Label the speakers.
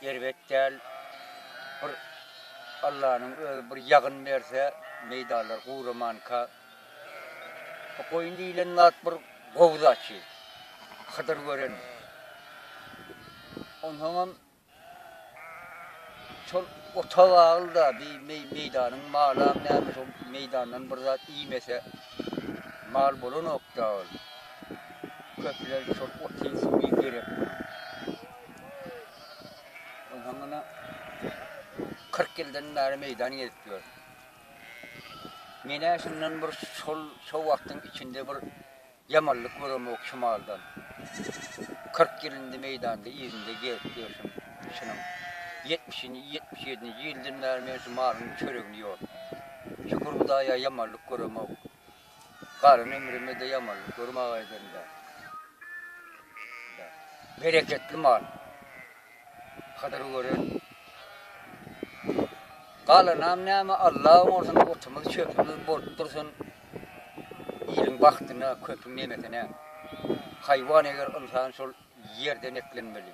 Speaker 1: Erbet däl. Bir Allanyň özi bir ýagyn berse, meýdanlar guramanka. Bu goýun diýlen zat bir gowy zat şi. Hydyr gören. Onsoňam şol ota bagly-da bi meýdanyň malam näme şol meýdandan bir zat iýmese mal bolanok-da ol. Köplenç şol oty suwy gerek. Onsoň ine 40 ýyldan bäri meýdan gezip ýör. Men-ä şundan bir şol şo wagtyň içinde bir ýamanlyk göremok şu maldan. 40 ýyl indi meýdanda yzynda gezip ýörşüm şunuň. Ýetmişinji, 77-nji ýyldan bäri men şu malyň çöregini ýok. Şükür Hudaýa ýamanlyk göremok. Galan ömrüme-de ýamanlyk görmägeýdim-dä. Bereketli mal. Hydyr gören. Galanam näme Alla oňarsyn otumyz çöpümiz bolup dursun. Iliň bagtyna köpüň nemesine. Haýwan eger ynsan şol ýerden eklenmeli.